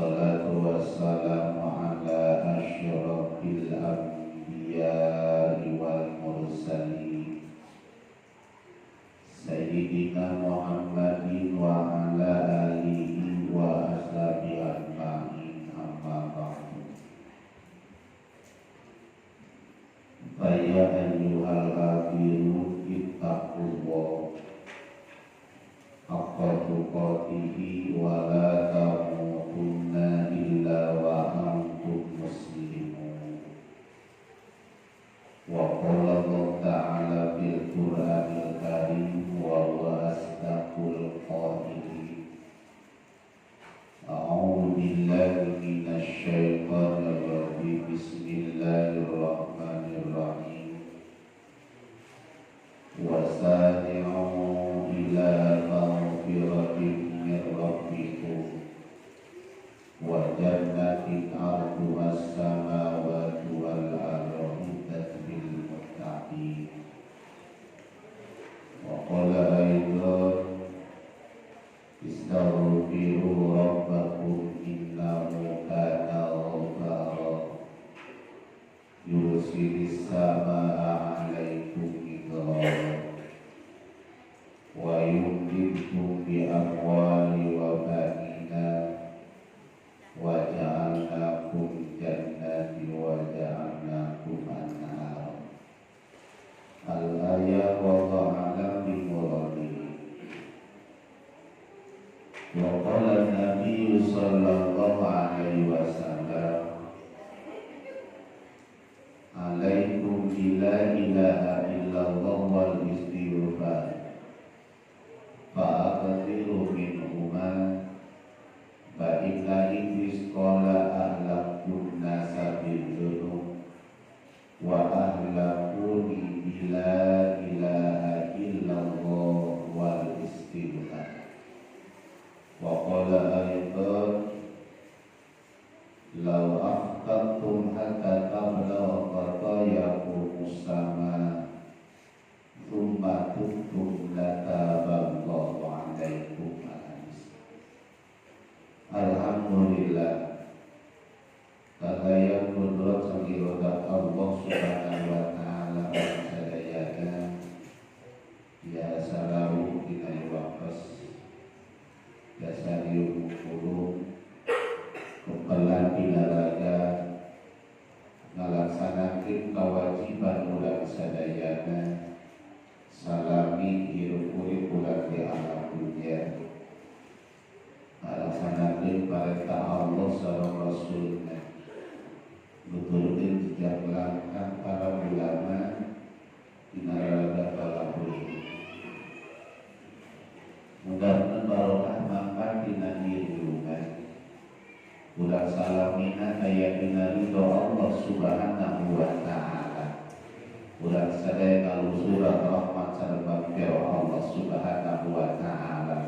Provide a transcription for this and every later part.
Wassalatu wassalamu ala asyrafil anbiya'i wal mursalin Sayyidina Muhammadin wa ala alihi wa ashabihi ajma'in, amma ba'du. Fa ya ayyuhal hadirin ittaqullah haqqa tuqatihi wa la tamutunna illa wa antum muslimun. Wa qala Allah ta'ala fil Qur'anil Karim wa huwa asdaqul qailin. A'udzu billahi minasy syaithanir rajim. Bismillahirrahmanirrahim. Wasari'u ila maghfiratin min rabbikum wa jannatin 'arduha as-samawati wal ardu uiddat lil muttaqin. Wa qala aidan istaghfiru rabbakum innahu kana ghaffara yursilis samaa 'alaikum midrara wa yumdidkum bi amwali wa banina wa ja'alnakum jannati wa ja'alnakum anhara. Al-ayat wallahu a'lam bi muradihi. Wa qala an-nabiy sallallahu alaihi wasallam alaikum bi la ilaha illallah wal istighfar fa'akthiru minhuma fa inna iblis qala ahlakun nasa bil-dzunub wa ahlakuni bila ilaha illallah wal istighfar. Wa qala aidan law akhtartum hatta tablagha qatayakum as-sama thumma tubtum lataballahu alaikum. Alhamdulillah, kagaya kudrat sang irodat Allah subhanahu wa ta'ala sadayana ya salawu dina wakes jasa diukur kepelan dilaraga ngalaksanakeun kewajiban urang sadayana salami hirup urip urang di alam dunia ngalaksanakeun parentah Allah sareng Rasulna nuturkeun jejak langkah para ulama dina raraga kalahur. Mudah-mudahan barokah mangkat dina diri urang salamina aya dina ridho Allah subhanahu wa ta'ala. Urang sadaya kalusuran rahmat sareng bagja Allah subhanahu wa ta'ala.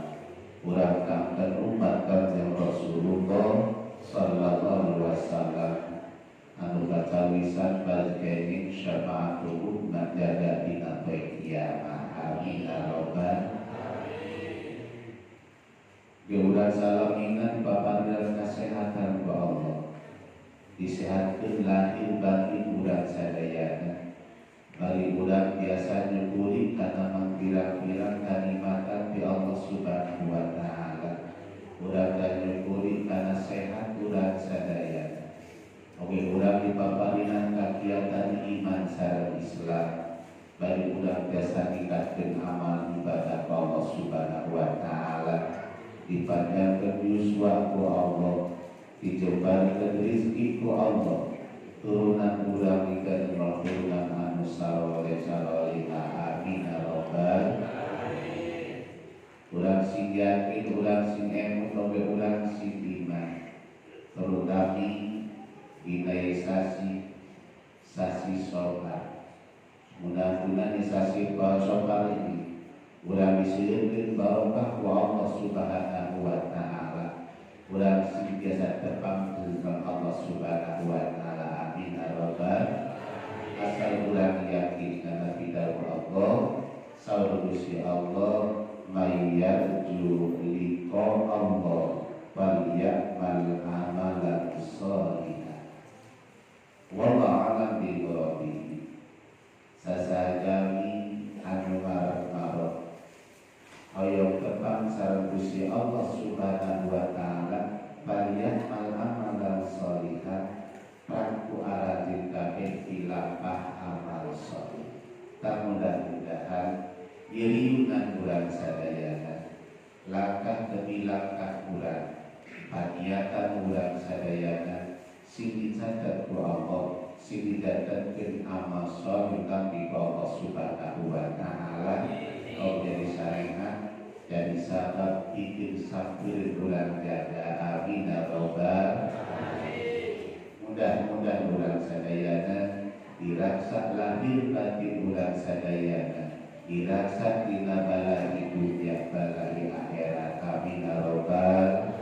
Urang kangken umat Kanjeng Rasulullah sallallahu alaihi wasallam anu kacawisan bari syafaatul umat jaga dina poe kiamat. Amin ya rabbal alamin. Ge urang salamina dipaparinan kasehatan ku Allah, disehatkeun lahir batin urang sadayana. Bari urang biasa nyukuri kana mangpirang-pirang kanikmatan ti Allah subhanahu wa ta'ala. Urang nyukuri kana sehat urang sadayana. Oge urang dipaparinan kagiatan iman sareng Islam. Bari urang biasa ningkatkeun amal ibadah ka Allah subhanahu wa ta'ala. Dipanjangkeun yuswa ku Allah, dijembarkeun rezeki ku Allah. Turunan urang mikeun turunan anu saleh salehah. Amin ya rabbal alamin. Urang sing yakin, urang sing emut, oge urang sing iman, terutami dina sasi sasi Safar. Mudah-mudahan sasi Safar ini urang disieunkeun barokah ku Allah subhanahu wa ta'ala. Urang sing biasa tepang dengan Allah subhanahu wa ta'ala. Amin ya rabbal. Asal urang yakin kana pidawuh Allah saur Gusti Allah mayyarju liqa Allah falyamal Perbuatan urang sadayana sing dicatet ku Allah, sing dicatetkeun amal sholih ku Allah Subhanahu wa taala. Kau jadi sarehat jadi sabab bikin sampir urang jaga. Amin ya rabbal alamin. Mudah-mudahan urang sadayana dirasa lahir batin urang sadayana dirasa dina balahi dunya balahi akhirat. Amin ya rabbal alamin.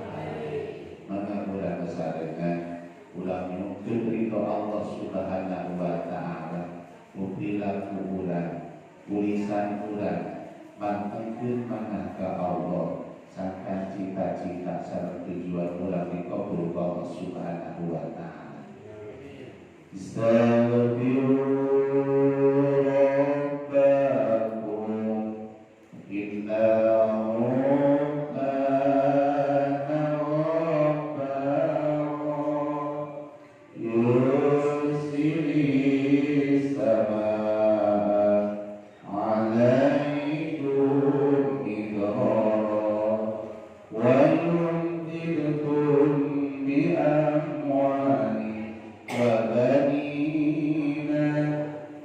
Maka urang sarengan urang nyungkeun ridho Allah Subhanahu wa taala ku perilaku urang, tulisan urang mantengkeun manah ka Allah sangkan cita-cita sareng tujuan urang dikabul ku Allah Subhanahu wa taala. Istaghfiru rabbakum innahu kana ghaffara yursilis samaa 'alaikum midrara wa yumdidkum bi amwalin wa banina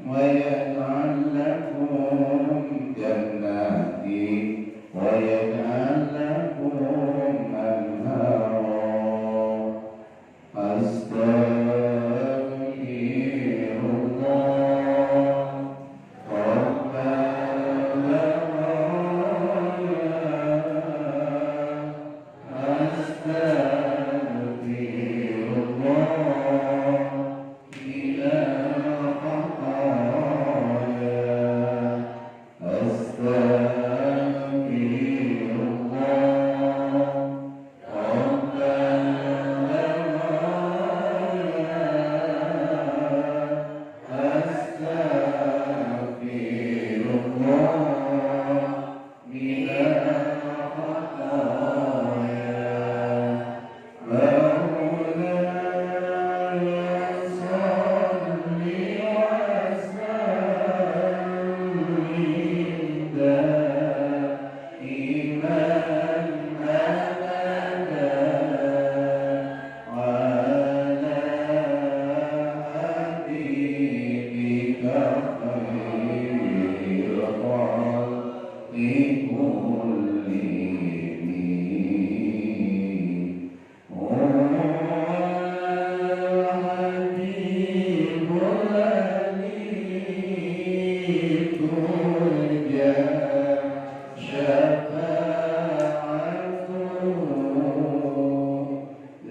wa yaj'al lakum jannatin wa yaj'al lakum anhara. Astaghfirullah rabbal baraya, astaghfirullah minal khataya, astaghfirullah rabbal baraya, astaghfirullah minal khataya. Maulaya shalli wa sallim daiman abada ala habibika khairil khalqi kullihim. Al-Habibul ladzi turja syafa'atuhu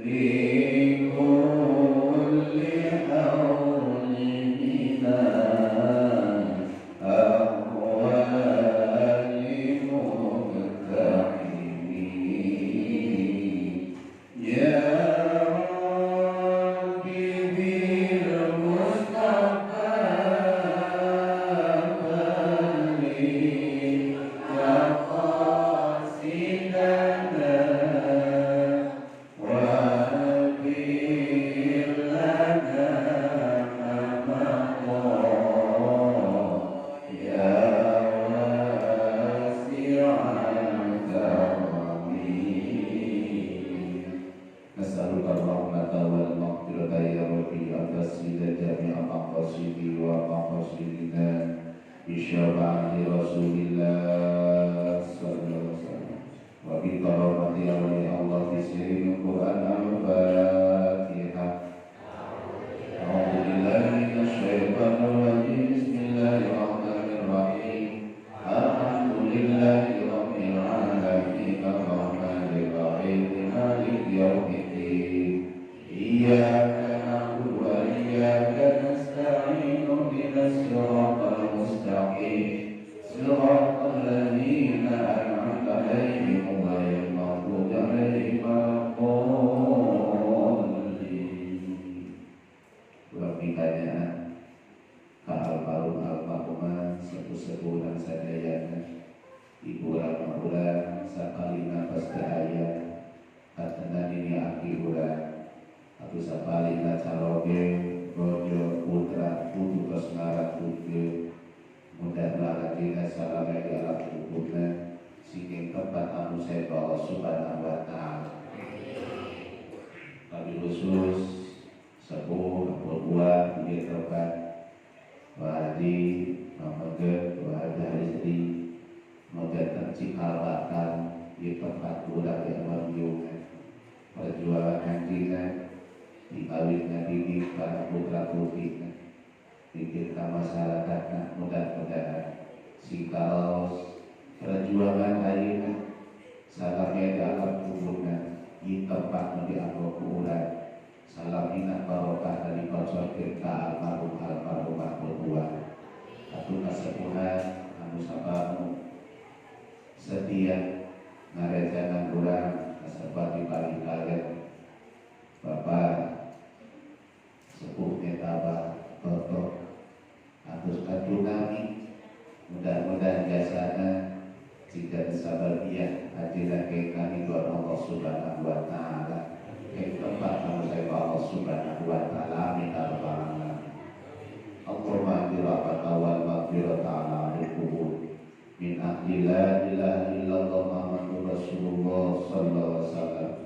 likulli hawlin minal ahwali muqtahimin. Ya Rabbi bil Mustafa balligh maqasidana waghfir lana ma madha ya wasi'al karami. Nas'aluka rahmata wal maghfirata ya Rabbi, atasila jami'a maqasidi wa maqasidina bi syafa'ati Rasulillah sallallahu alaihi wasallam wa bi karamati awliya Allah fi sirri Quran. Al-Fatihah. A'udzu billahi minasyaitonir rajim. Bismillahirrahmanirrahim. Alhamdulillahi rabbil alamin arrahmanir rahim maliki yaumiddin. Iyyaka na'budu wa iyyaka nasta'in ihdinas siratal mustaqim siratal ladzina an'amta 'alaihim ghairil maghdubi 'alaihim waladdallin. Kurang ditanyaan ka almarhum almarhumah sepuh-sepuh dan sadayana ibu urang urang sakali nafas teu aya katena nini aki urang atau sapalihna caroge rojo putra putu tos ngaran putih mudah lalakina salame di alam kuburna singing tempat anu sae Allah Subhanahu wa taala. Khusus sepuh buah gitu kan Pak Haji Mamege, Pak Haji Haji Moga cikal bakal di tempat urang yang membiungkan perjuangan hajina dikawin ngadidik para putra putrina bikin ka masyarakatna mudah-mudahan singkaraos perjuangan ayeuna salamnya di alam kuburna di tempat nu dianggo ku urang salamina barokah dari kocorkeun ka almarhum almarhumah berdua atuh kasepuhan anu sabarnu setia ngarejanan urang kasebat di paling kalian Bapak sepuh eta Toto atus katunami mudah-mudahan jasana jika sabar dia hadirat ke kami Tuhan Allah Subhanahu wa taala ke tempat kamu saya Allah Subhanahu wa taala amin ya rabbal alamin. Allahumma rahmata wal maghfirata ala al-qubur min ahli la ilaha illallah Muhammadur Rasulullah sallallahu alaihi wasallam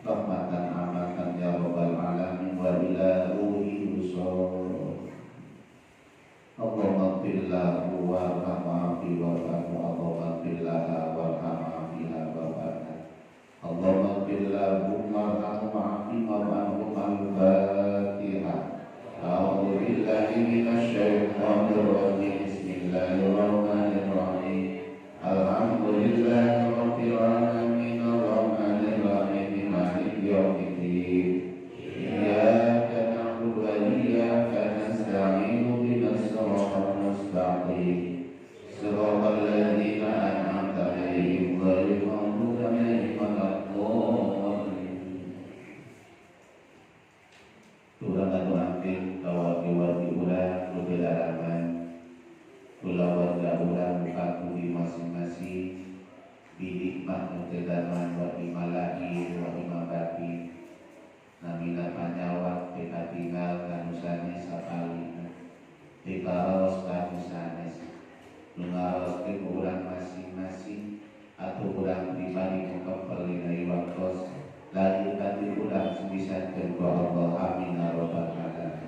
rahmatan amatan ya rabbal alamin wa ila ruhi usul. Allahumma ighfir warhamna warhamna Allahumma ighfir laha warhamna fiha warhamna Allahumma ighfir lahum warhamna warhamhum. Al-Fatihah. A'udzu billahi minasy syaithanir rajim. Bismillahirrahmanirrahim. Alhamdulillahi rabbil alamin arrahmanir rahim maliki yaumiddin. Iyyaka na'budu wa iyyaka nasta'in ihdinas siratal mustaqim siratal ladzina an'amta 'alaihim ghairil maghdubi 'alaihim waladdallin. Urang ngadoakeun ka wargi-wargi urang nu dilarangan kulawarga urang di masing-masing bidik mah nu teu darman wa malahir wa batin namina panyawa teu katinggal kanu sanes sapalihna teu karaos kanu sanes nu ngaraoskeun urang masing-masing atau urang pribadi nu kempel dina waktos lahir batin urang sumisankeun ku Allah amin ya rabbal alamin.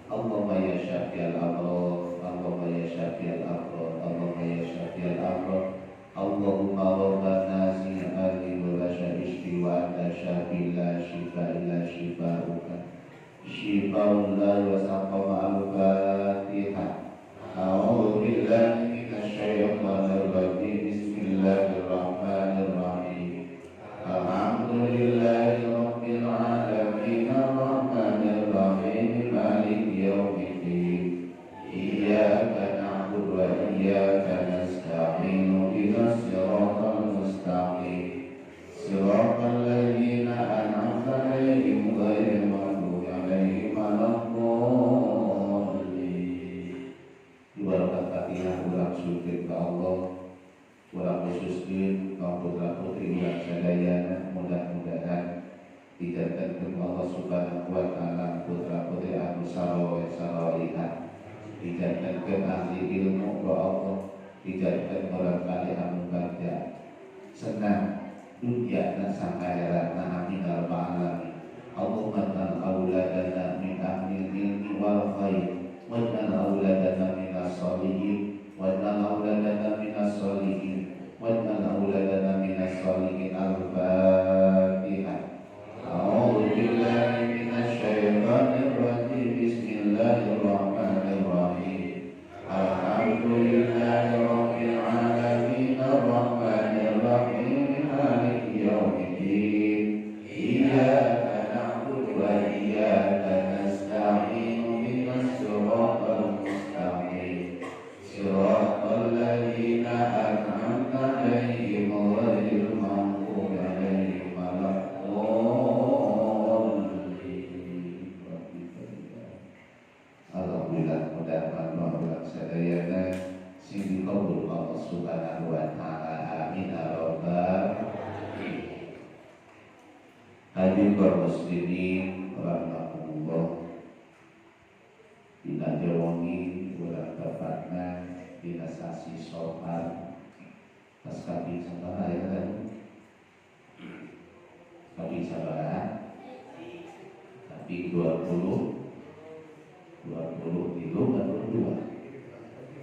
Allahumma ya syafi'al amrad, Allahumma ya syafi'al amrad, Allahumma ya syafi'al amrad, Allahumma rabban nasi adhib wa syai'ti wa anta syafi la shifa illa shifauka shifaun la yusaqama. Al-Fatihah. A'udzu billahi minasy syaithanir rajim. Bismillahirrahmanirrahim. Alhamdulillahi rabbil alamin arrahmanir rahim maliki yaumiddin. Iyyaka na'budu wa iyyaka nasta'in ihdinas siratal mustaqim siratal ladzina an'amta 'alaihim ghairil maghdubi 'alaihim waladdallin. Dibarakat Fatihah urang syukur ka Allah, urang khususkeun ka putra putri urang sadayana mudah-mudahan dijantenkeun Allah Subhanahu wa taala putra putri anu saleh salihah, dijantenkeun ahli ilmu ku Allah, dijantenkeun urang kali anu bagja senang dunia dan akhiratna amin ya rabbal alamin. Allahumma ij'al auladana min ahli ilmi wal khair waj'al auladana minas sholihin waj'al auladana minas sholihin waj'al auladana minas sholihin. Al-Fatihah. A'udzu billahi minasy syaithanir rajim. Bismillahirrahmanirrahim. Alhamdulillahi rabbil alamin arrahmanir rahim maliki yaumiddin. Iyyaka na'budu wa iyyaka nasta'in ihdinas siratal mustaqim siratal ladzina an'amta 'alaihim ghairil maghdubi 'alaihim waladdallin. Alhamdulillah mudah-mudahan urang sadayana sing dikabul Allah Subhanahu wa taala amin ya rabbal alamin. Hadirin kaum muslimin rahimakumullah, dina jawangi urang tepatna dina sasi Safar pas kaping sabaraha ya kan? Kaping sabaraha? Di 20 23 22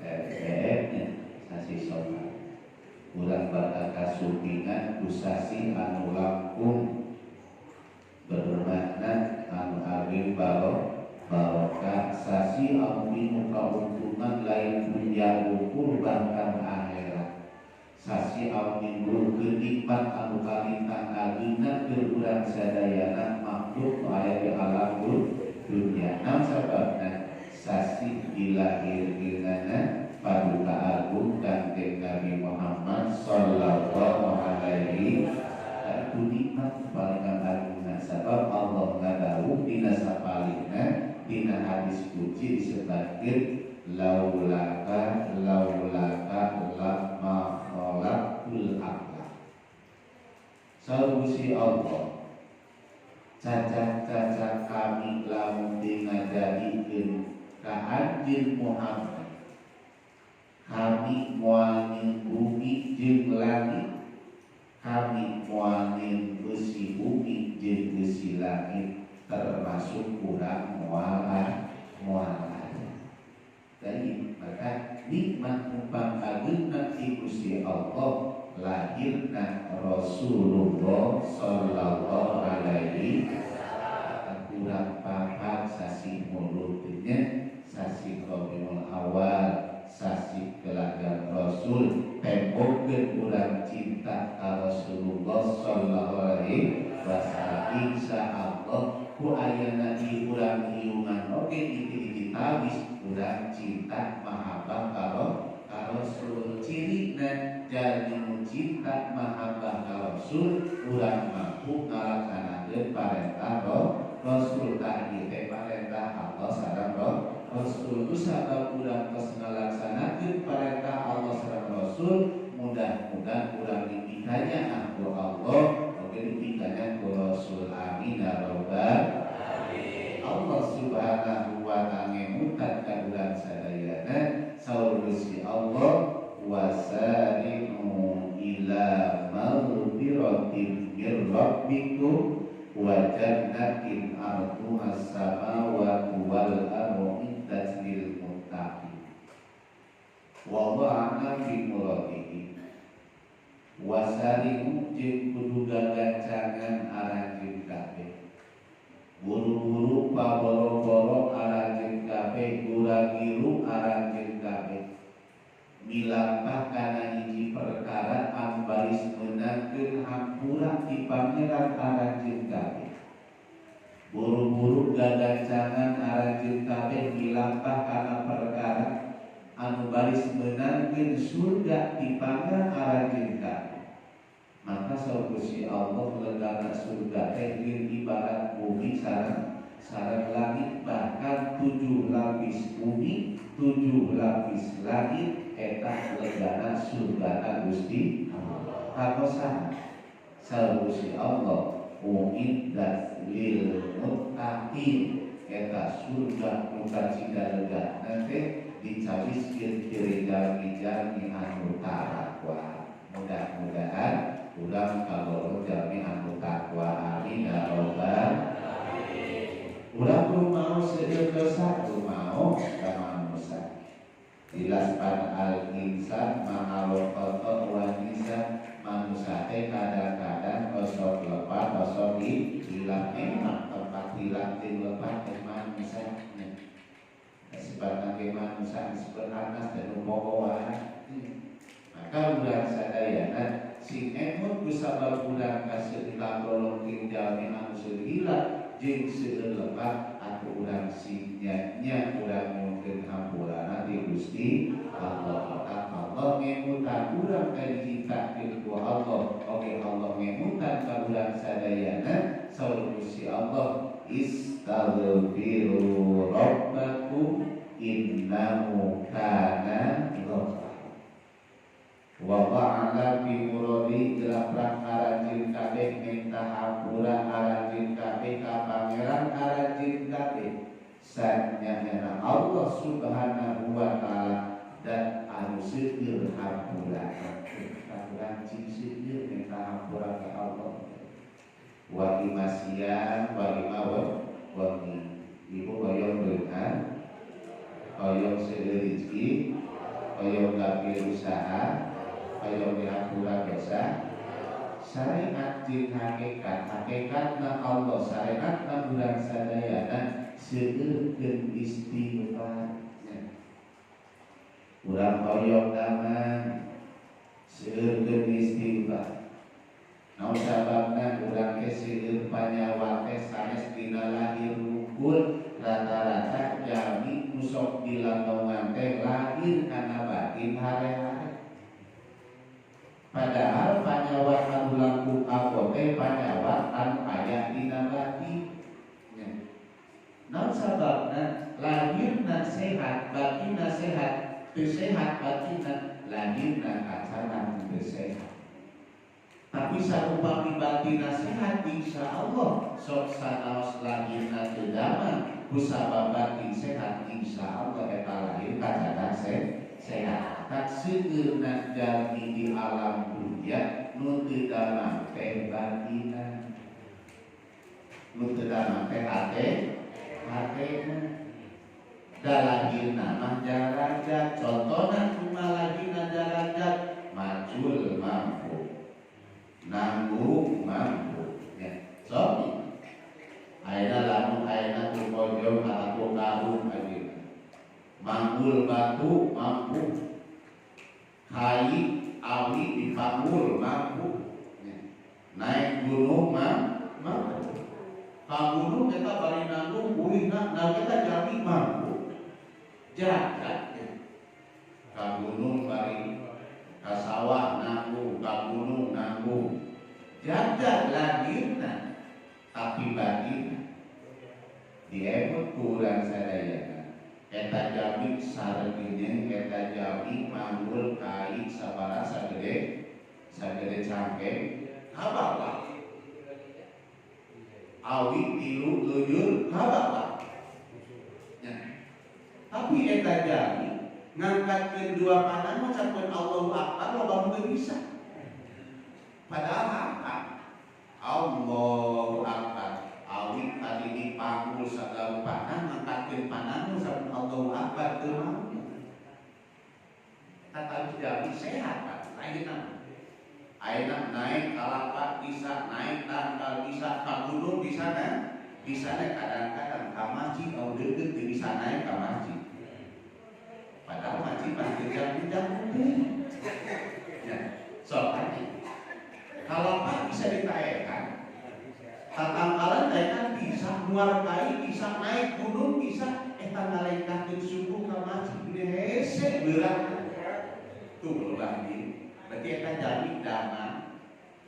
nya sasi Safar. Urang bakal kasumpingan ku sasi anu langkung bermakna anu ageng barokah, sasi anu pinuh kauntungan lain dunia ukur bahkan akhirat. Sasi anu nimbulkeun nikmat anu kalintang ageungna keur urang sadayana makhluk nu aya di alam dunia. Naon sababna? Sasi dilahirkeunana Paduka Agung Kanjeng Nabi Muhammad sallallahu alaihi wasallam. Itu nikmat paling agungna sabab Allah ngadawuh dina sapalihna dina hadis qudsi disebutkeun laulaka laulaka lamma khalaqtul aqla. Saur Gusti Allah, cacah-cacah kami lamun teu ngajadikeun ka anjeun Muhammad, kami moal nyieun bumi jeung langit, kami moal nyieun beusi bumi jeung beusi langit, termasuk urang moal moal aya. Jadi maka nikmat numpang ageungna ti Gusti Allah lahirna Rasulullah sallallahu alaihi wasallam. Kurang papat sasi muludnya, sasi Rabiul Awal, sasi kelahiran Rasul, tembokkeun urang cinta ka Rasulullah sallallahu alaihi wasallam. Insya Allah ku ayana di urang hiungan oge hiji-hiji tawis urang cinta mahabbah ka Rasul. Cirina jalmi nu cinta mahabbah ka Rasul urang mampu ngalaksanakeun parentah Rasul. Tah ieu teh parentah Allah sareng Rasul. Ku sabab urang tos ngalaksanakeun parentah Allah sareng Rasul, mudah-mudahan urang dipikanya ku Allah oge dipikanya ku Rasul. Amin ya rabbal alamin. Allah Subhanahu wa ta'ala ngemutan ka urang sadayana. Saur Gusti Allah, wasari'u ila maghfiratin mir rabbikum wa jannatin arduha as-samawati wal ardu iddat lil muttaqin. Wallahu a'lam bi muradihi. Wasari'u jeung kudu gagancangan aranjeun kabeh, buru-buru paboro-boro aranjeun kabeh, gura-giru aranjeun kabeh, milampah kana hiji perkara anu baris meunangkeun hampura ti Pangeran aranjeun kabeh. Buru-buru gagancangan aranjeun kabeh milampah kana perkara anu baris meunangkeun surga ti Pangeran aranjeun kabeh. Maka saur Gusti Allah legana surga teh ibarat bumi sareng sareng langit, bahkan 7 lapis bumi, 7 lapis langit eta legana surgana Gusti Allah. Kanggo saha? Saur Gusti Allah, uiddat lil muttaqin. Eta surga nu kacida legana teh dicawiskeun ti jalmi-jalmi anu takwa. Mudah-mudahan urang kagolong jalmi anu takwa. Amin ya rabbal alamin. Urang mau seueur dosa, mau ka manusia. Dilaspan al insan ma'al khata wa nisa. Manusia teh kadang-kadang osok lepat, osok hilang. Memang tempat hilang jeung lepat teh manusia. Sebab nage manusia disebut anas dan umpama. Maka urang sadayana sing emut ku sabab urang kaseueur golong jeung jalmi anu seueur hilap jeung seueur lepat, atuh urang sing nya urang nyuhunkeun hampurana ti Gusti Allah. Allah ngemutan urang ka diciptakeun ku Allah. Oge Allah ngemutan ka urang sadayana. Saur Gusti Allah, istaghfiru rabbakum innahu kana ghaffar. Wa ta'ala bi muradi jelaprak aranjeun kabeh minta hampura aranjeun kabeh ka Pangeran aranjeun kabeh. Sanyana Allah Subhanahu wa ta'ala dan anu seueur hampura. Urang cing seueur minta hampura ka Allah. Wa imasian wa ima wa kangge usaha, hoyong dihampura dosa. Syariat jeung hakikat, hakikatna Allah syariatna urang sadayana seueurkeun istighfar. Urang hoyong damang seueurkeun istighfar. Naon sababna urang teh seueur panyawa teh sanes dina lahir wungkul, rata-rata jalmi nu sok dilandongan teh lahir kana batin hare-hare. Padahal panyawa anu langkung abot teh panyawa anu aya dina batin. Naon sababna lahirna sehat, batinna sehat, teu sehat batinna, lahirna kacana teu sehat. Tapi saupami batinna sehat, insya Allah sok sanaos lahirna teu damang, ku sabab batin sehat, insya Allah eta lahir kacana sehat. Tak seueurna jalmi di alam dunia nu teu damang teh batinna, nu teu damang teh hatena. Da lahirna mah jarajat, contona kumaha lahirna jarajat, macul mampu, nanggung mampu, ya. Sok ayeuna lamun ayeuna tu kojong atau karung ayeuna manggul batu mampu, kai awi dipanggul mampu, ya. Naik gunung mampu, ka gunung eta bari nanggung buihna, nah kita jalmi mampu, jagat ya. Ka gunung bari ka sawah nanggung, ka gunung nanggung, jagat lahirna tapi batinna diemut ku urang sadayana. Eta jalmi saregeunyeung, eta jalmi manggul kai sabaraha sagede sagede cangkeng ka bawah, awi tilu leuyeun ka bawah. Ya. Tapi eta jalmi ngangkatkeun dua panah ngucapkeun Allahu Akbar loba teu bisa. Padahal apa? Allahu Akbar. Awi tadi dipanggul sagala panah ngangkatkeun panah ngucapkeun Allahu Akbar teu mampu. Eta tadi jalmi sehat Pak, ayeuna. Ayeuna naik kalapa bisa, naik tangkal bisa, ka gunung bisa kan? Bisa naik kadang-kadang ka masjid au deukeut teu bisa naik ka masjid. Padahal masjid mah teu jam-jam ya. Sok aja. Kalapa bisa ditaekan, tatangkalan taekan bisa, muar kai bisa, naik gunung bisa, eta ngalengkahkeun suku ka masjid hese berat. Tuh berubah di. Berarti eta jalmi damang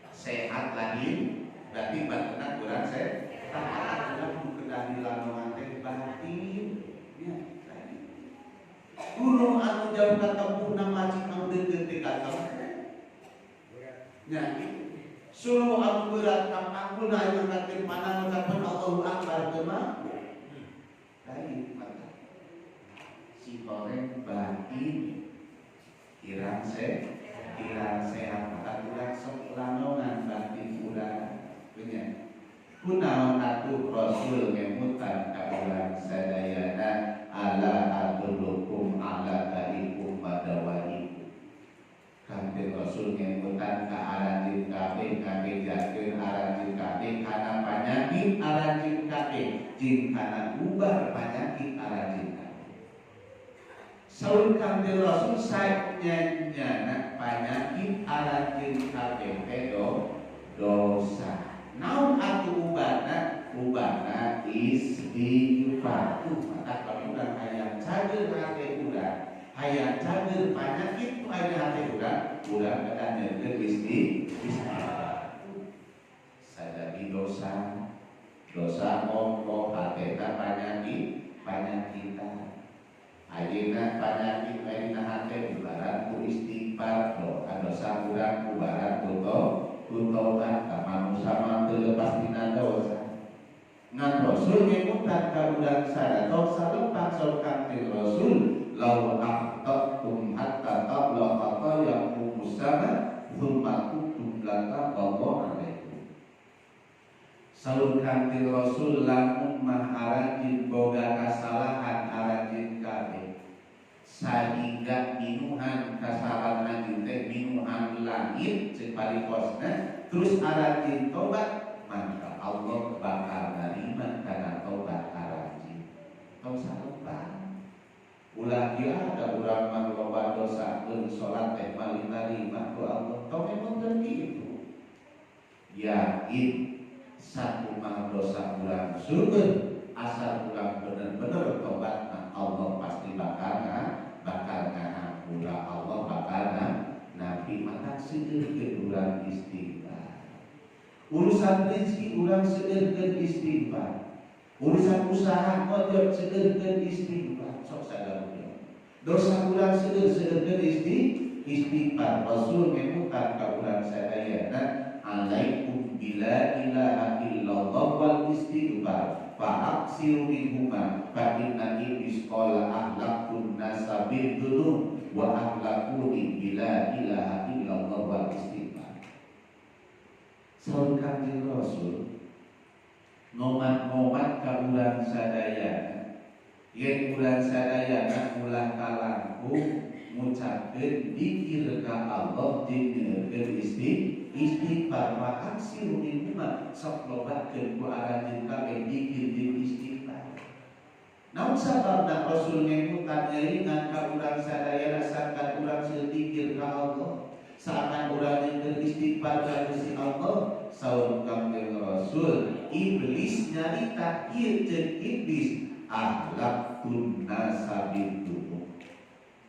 sehat lagi, berarti batinna kurang sehat. Urang kudu kedah dilandongan teh batin. Ya, tadi. Gunung anu jauh katempuhna masjid anu deukeut teh katempuh. Nya gitu. Suluh anu berat kapanggulna aya ngangkatkeun panah ngucapkeun Allahu Akbar teu mampu. Lain maka si goreng batin kirang kirang sehat, maka kurang sok lanongan batin urang punya. Kunaon atuh Rasul ngemutan ka urang sadayana ala adullukum ala daikum madawaikum. Kanjeng Rasul ngemutan ka aranjeun kabeh ngabejakeun aranjeun kabeh kana panyakit aranjeun kabeh jeung kana ubar panyakit aranjeun kabeh. Saur Kanjeng Rasul sanyanyana panyakit aranjeun kabeh teh dosa. Naon atuh ubarna? Ubarna istighfar. Tuh maka kalau urang hayang cager hate urang, hayang cager panyakit nu aya hate urang, urang kedah nyieunkeun istighfar. Sajadi dosa, dosa ongkoh hatena panyakit, panyakitan. Ayeuna panyakit aya dina hate bubaran ku istighfar, dosa urang bubaran ku tobat. Ka manusa mah teu lepas dina dosa. Ngan Rasul ngemutan ka urang sadaya salepat sok Kanjeng Rasul lau akhtatum hatta tabla khatayakum sama thumma tubtum lataba alaikum. Saur Kanjeng Rasul lamun mah aranjeun boga kasalahan aranjeun kabeh sahingga sehingga minuhan kasalahan anjeun teh minuhan langit ceuk parikosna, terus aranjeun tobat, maka Allah bakal narima kana tobat aranjeun. Tong salupa, ulah dia ada urang mah loba dosa, keun salat teh moal diterima ku Allah. Tong memang gitu. Yakin sakumaha dosa urang seueur, asal urang bener-bener tobat mah Allah pasti bakal ngahampura, Allah bakal nampi. Maka seueurkeun urang istighfar. Urusan rezeki urang seueurkeun istighfar, urusan usaha ngojot seueurkeun istighfar. Sok sagala dosa urang seueur-seueurkeun istighfar. Rasul ngemutan ka urang sadayana, alaikum bila ilaha illallah wal istighfar fa aksiru minhuma fa inna iblis qala ahlakun nasa bil dzunub wa ahlakuni bila ilaha illallah wal istighfar. Saur Kanjeng Rasul ngomat-ngomat ka urang sadayana yen urang sadayana ulah kalangkung ngucapkeun dikir ka Allah jeung nyeurkeun istighfar. Wa aksiru minhuma, sok lobakeun ku aranjeun kabeh dikir jeung istighfar. Naon sababna Rasul ngemutan ngiringan ka urang sadayana sangkan urang seueur dikir ka Allah, sangkan urang nyeurkeun istighfar ka Gusti Allah? Saur Kangjeng Rasul, iblis nyarita ieu, ceuk iblis, ahlaktun nasa bidzunub.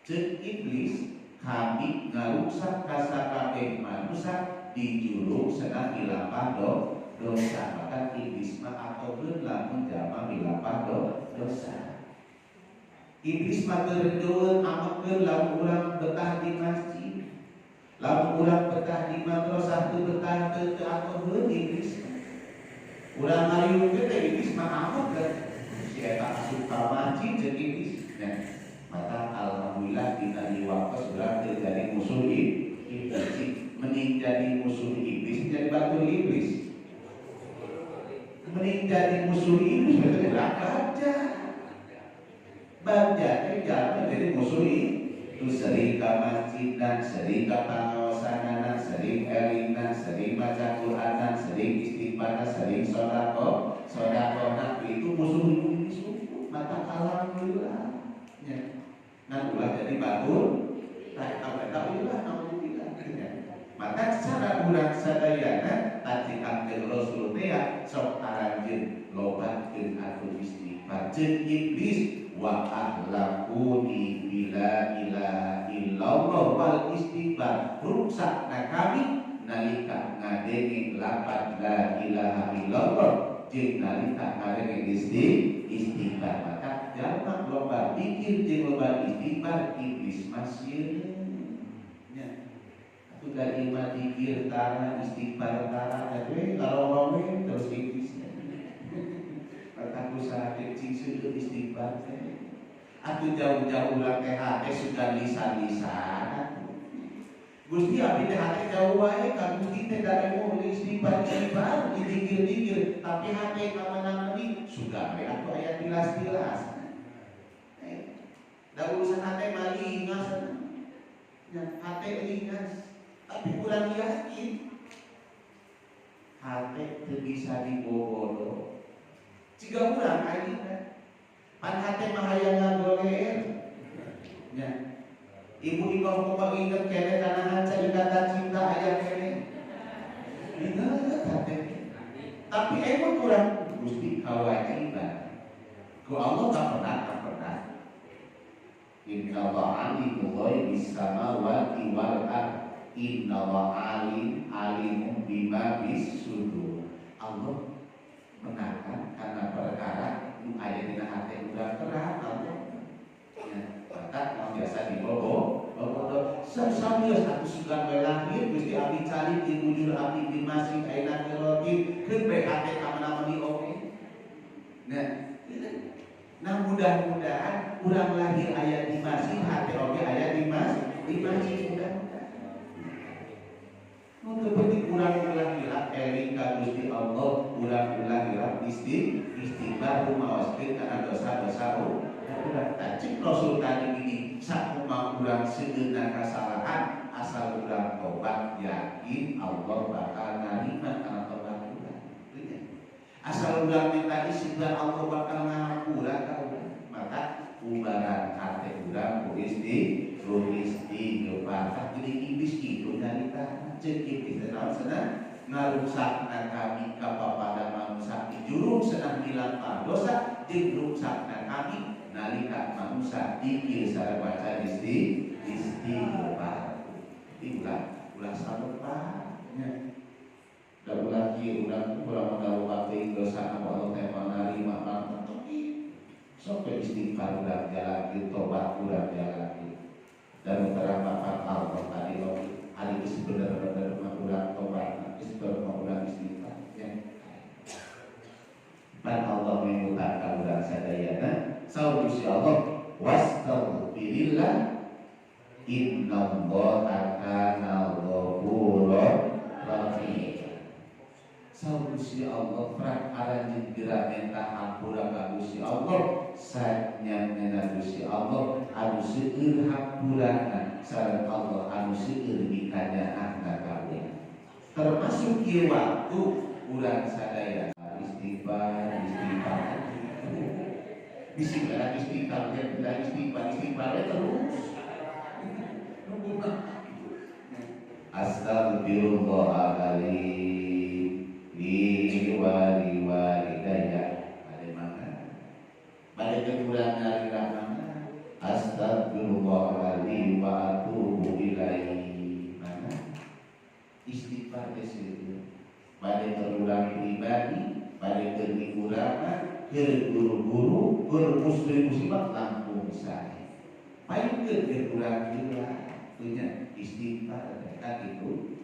Ceuk iblis, kami ngaruksak kasakabeh manusia dijulung senang milapah dosa. Maka iblis mah atokeun lamun jalma milapah dosa. Iblis mah teu amekeun lamun urang betah di masjid, lamun urang betah di madrasah, teu betah, teu teu atokeun iblis. Urang ngariung teh iblis mah amek, si eta asup ka masjid, ceuk iblis. Nah, maka alhamdulillah dina ieu waktu urang teu jadi musuh iblis. Mending jadi musuh iblis, jadi batur iblis. Mending jadi musuh iblis, berarti urang baca bagja teh jalma jadi musuh itu sering ka masjid dan sering ka pangaosanana, sering elingna, sering maca Qur'anan, sering istighfarna, sering sedekah sedekahna, itu musuh iblis. Maka alhamdulillah ya. Nah, ulah jadi batur tak eta ulah, naudzubillah ya. Maka secara urang sadayana tadi Kangjeng Rasul teh sok aranjeun lobakeun atuh istighfar. Ceuk iblis, wa ahlakuni bila ilaha illallah wal istighfar, rusak na kami nalika ngadenge lapat la ilaha illallah jeung nalika ngadenge istighfar. Maka jalma loba dikir jeung loba istighfar, iblis mah sieun nya. Atuh da ieu mah dikir tara, istighfar tara, teh we we terus iblis. Maka usaha cing seueur istighfar teh. Atuh jauh-jauh urang teh hate sudah lisan-lisan. Gusti, abdi teh hate jauh wae ka Gusti teh, da emo istighfar istighfar, dikir-dikir, tapi hate ka mana-mana sudah we atuh aya tilas-tilas. Da urusan hate mah lingas ya, hate lingas, tapi kurang yakin hate teu bisa dibobodo jika urang ayeuna pan hate mah hayang ngagoler nya. Ibu-ibu kumaha, inget keneh kana hanca ikatan cinta aya keneh, inget hate, tapi emang kurang Gusti kewajiban ku Allah tak pernah, tak pernah. Inna Allah alimul ghaibis samawati wal ard, inna Allah alim alimun bima bis sudur. Allah menakan karena perkara nu aya dina hate urang, terang Allah ya. Maka mau biasa dibobo bobo samios atuh sugan we lahir Gusti, abdi calik di bujur abdi di masjid ayeuna keur keun bae hate ka mana-mana oge. Nah, mudah-mudahan urang lahir aya di masjid, hate oge aya di masjid, mudah-mudahan. Nu teu penting urang ulah hilap eling ka Gusti Allah, urang ulah hilap istighfar, rumaoskeun kana dosa-dosa urang. Cek Rasul tadi ini sakumaha urang. seueurna kasalahan asal urang tobat yakin Allah bakal narima kana tobat urang. Asal urang minta istighfar Allah bakal ngahampura ka urang. Maka ubaran hate urang ku istighfar. Jadi iblis kitu nyarita ceuk iblis teh naon cenah ngaruksakna kami ka papada manusia di jurung senang milampar dosa jeung ruksakna kami nalika manusia dikir sareng baca istighfar. Ulah ulah salupa nya. Da ulah kieu urang urang mah teuing dosa Allah teh manarima mah sok istighfar urang jalan tobat urang jalan dan terang bapak Allah tadi oge hari geus bener-bener mah urang tobat geus mah urang istighfar ya. Pan Allah mengutar ka urang sadayana saur Gusti Allah wastaghfirillah innallaha kana ghafuran rahim. Saur Gusti Allah prak aranjeun geura menta hampura ka Gusti Allah sanyana Gusti Allah anu seueur hampurana sareng Allah anu seueur mikanyaahna ka urang. Termasuk ieu waktu urang sadaya istighfar istighfar bisi istighfar istighfar istighfar terus. Astagfirullahaladzim li wali walidayya bade mana bade kekurang nyalira mana astagfirullahaladzim wa atubu ilaihi mana istighfar teh seueur bade terulang pribadi bade keur ulama keur guru-guru keur muslim muslimat langkung sae paling keur urang heula punya istighfar kan itu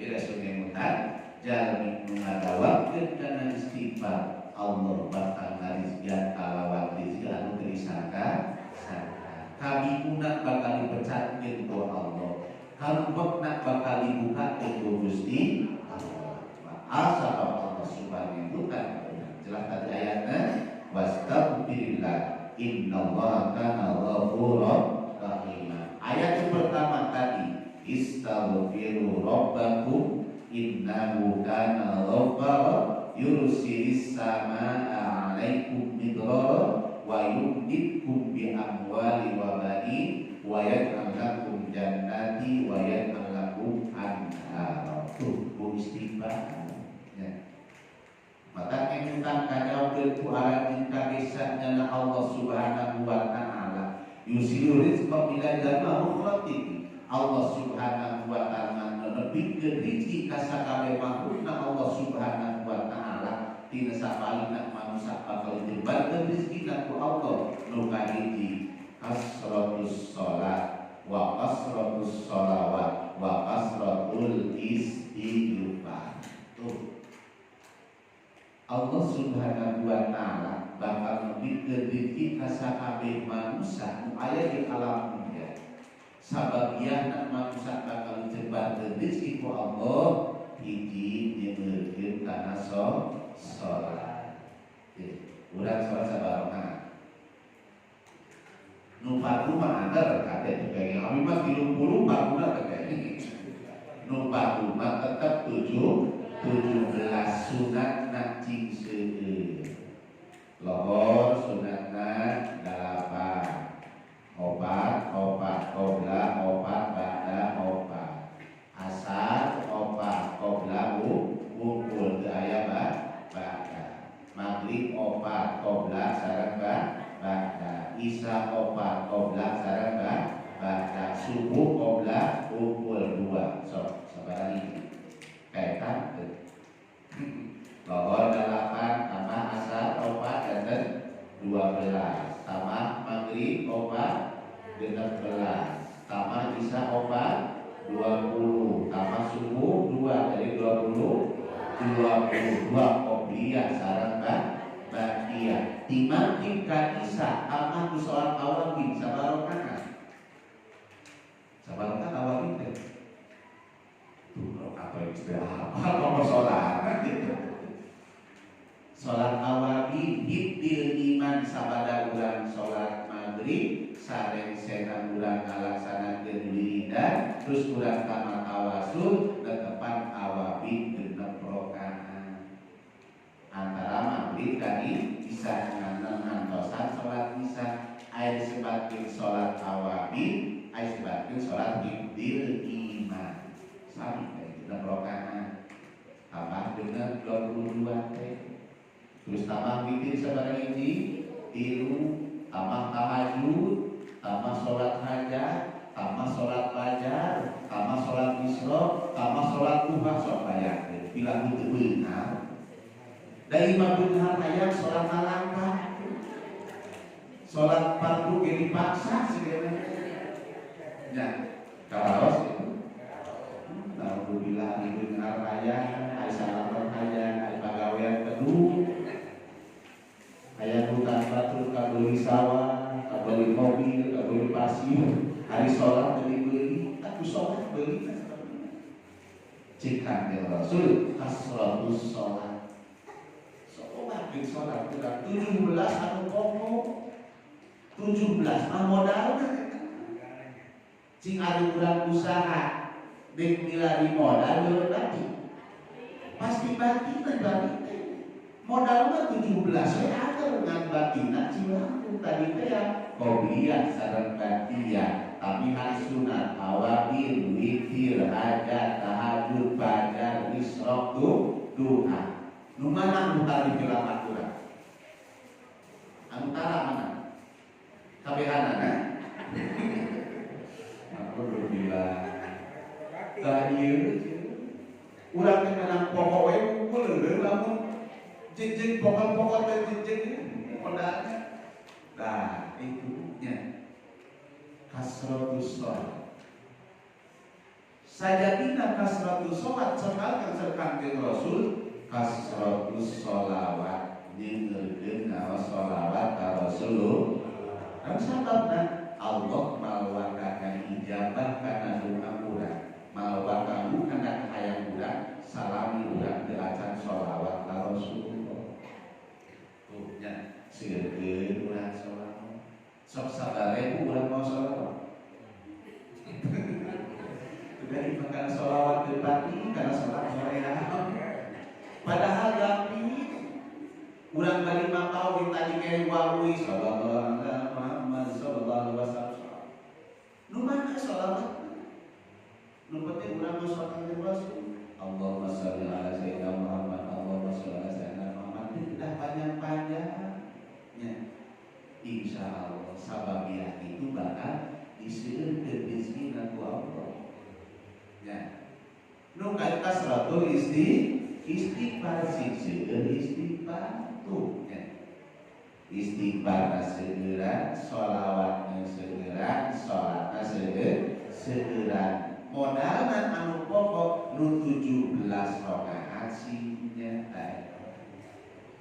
di Rasul ngemutan jalmi nu ngadawamkeun kana istighfar Allah bakal ngarizkian kalawan rizki anu teu disangka sangka kabingungna bakal dipecatkeun ku Allah kalumpekna bakal dibukakeun ku Gusti Allah. Asal Allah subhanahu wa ta'ala jelas tadi ayatnya wastaghfirillah innallaha kana ghafuran rahim. Ayat yang pertama tadi istaghfiru rabbakum innahu kana ghaffara yursilis samaa 'alaikum midrara wa yumdidkum bi amwali wa banin wa yaj'al lakum jannati wa yaj'al lakum anhara. Tuh bu istighfar ya. Maka ngemutan kanyaokeun ku aranjeun ka nyana Allah Subhanahu wa ta'ala yusilu rizqa ila jalma mukhlatihi. Allah Subhanahu wa ta'ala nepikeun rizki ka sakabeh makhlukna Allah Subhanahu wa ta'ala tina sapalina manusia bakal dijebarkeun rizkina ku Allah nu kahiji kasratus shalat wa kasratus shalawat wa kasratul istighfar. Tuh Allah Subhanahu wa ta'ala bakal nepikeun rizki ka sakabeh manusia nu aya di alam dunia. Sabagian manusia bakal dijebarkeun rizki ku Allah hiji nyeurkeun kana salat. Urang salat sabaraha? Nu fardu mah anger kate teu pengen abi mah 30 farduna teh pengen. Nu fardu mah tetep 7 17 sunatna cing seueur. Lohor sunatna 8 opat opat qobla opat ba'da opat asar opat qobla wungkul teu aya ba'da maghrib opat qobla sareng ba'da isya opat qobla sareng ba'da subuh qobla wungkul dua sok sabaraha hiji kaitan teu lohor 8 tambah asar opat dan 12 tambah maghrib opat 16 tambah isya opat 20 tambah subuh 2 jadi 20 22 qobliyah sareng ba'diyah ti maghrib ka isya tambah ku salat awabin sabaraha rakaat sabaraha rakaat awabin teh tuh rakaat istirahat apa salat gitu. Salat awabin hibdil iman sabada urang salat maghrib sareng sena urang ngalah. Terus urang tamat tawasul tetepan awabin 6 rakaat antara maghrib dan isya ngantosan sholat isya. Aya disebutkeun sholat awabin, aya disebutkeun sholat hibdil iman. Sami teh 6 rakaat tambah dengan 22 teh. Terus tambah witir sabaraha hiji? 3, tambah tahajud, tambah sholat hajat, tambah sholat fajar, tambah sholat isyraq, tambah sholat duha. Sok bayangkeun bila henteu beunghar. Da imah beunghar hayang sholat malangka. Sholat fardu ge dipaksa sigana. Nya, karaos itu. Alhamdulillah ari beunghar hayang, ari salaman hayang, ari pagawean teduh. Hayang hutan batur kabeuli sawah, kabeuli mobil, kabeuli pasir, hari sholat beli-beli, aku sholat beli. Cik Kanjeng Rasul kasratus sholat. Sholat bin sholat kurang 17 anu pokok 17 mah modalna. Cing ari urang usaha dek milari modal leuweung bati. Pasti bati teh bati teh. Modal mah 17 we anger ngan batina cing langkung tadi teh ya qobliyah sareng ba'diyah, tambihan sunat, awabin, witir, hajat, tahajud, fajar, isyraq, duha. Nu mana nu tadi dilamat urang? Anu tara mana? Kabehanana? Alhamdulillah. Tah ieu urang teh menang pokok we unggul leuleung lamun jeng-jeng pokok-pokok teh jeng-jeng modalnya. Nah, itu nya kasratus sholat. Sajatina kasratus sholat cekal kan Kanjeng Rasul kasratus sholawat nyeungeurkeun ngaos sholawat ka Rasulullah. Kan sababna Allah malwakana ijabah kana doa urang, malwakalu kana kahayang urang, salami urang teu acan sholawat ka Rasulullah. Tuh nya sieun urang sholawat. Sok sabarebu urang mau sholawat. Dari makan sholawat teu pati karena sholat hoream. Padahal gampil urang bari mapau di tadi kaya wawi sallallahu alaihi Muhammad sallallahu alaihi wasallam. Nu mana sholawat? Nu penting urang mah sholat ka Rasul. Allahumma sholli ala sayyidina Muhammad, Allahumma sholli ala sayyidina Muhammad. Tidak panjang-panjang. Ya. Insya Allah sababiah itu bakal diseueurkeun rezekina ku Allah. Ya. Nu kasratul istighfar sing seueur istighfar tuh ya. Istighfar seueuran, sholawatna seueuran, salatna seueuran. Modalna anu pokok nu 17 rakaat singnya teh.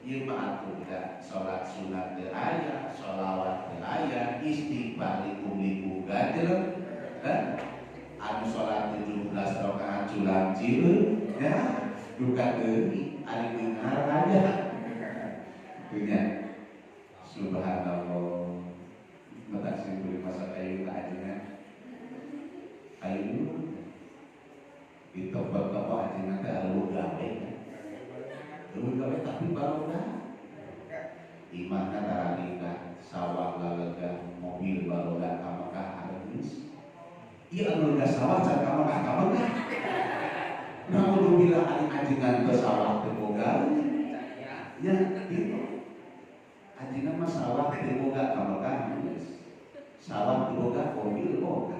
Ieu mah atuh da salat sunat teu aya, sholawat teu aya, istighfar likum-likum gajeleng. Hah? Anu salat 17 rakaat culang cileung ya, duka deui ari beunghar aya. Punya. Subhanallah. Mata sing beli masa kayu ka ajengan. Kayu di toko-toko ajengan teh aleuweung gawe. Aleuweung gawe tapi barokah. Imahna taralikah, sawah lalega, mobil baroga ka Mekah areus. Ieu anu lega sawah can ka Mekah ka Mekah. Naudzubillah ari ajengan teh sawah teu boga. Ya, gitu. Ajengan mah sawah teu boga ka Mekah geus. Sawah teu boga, mobil boga.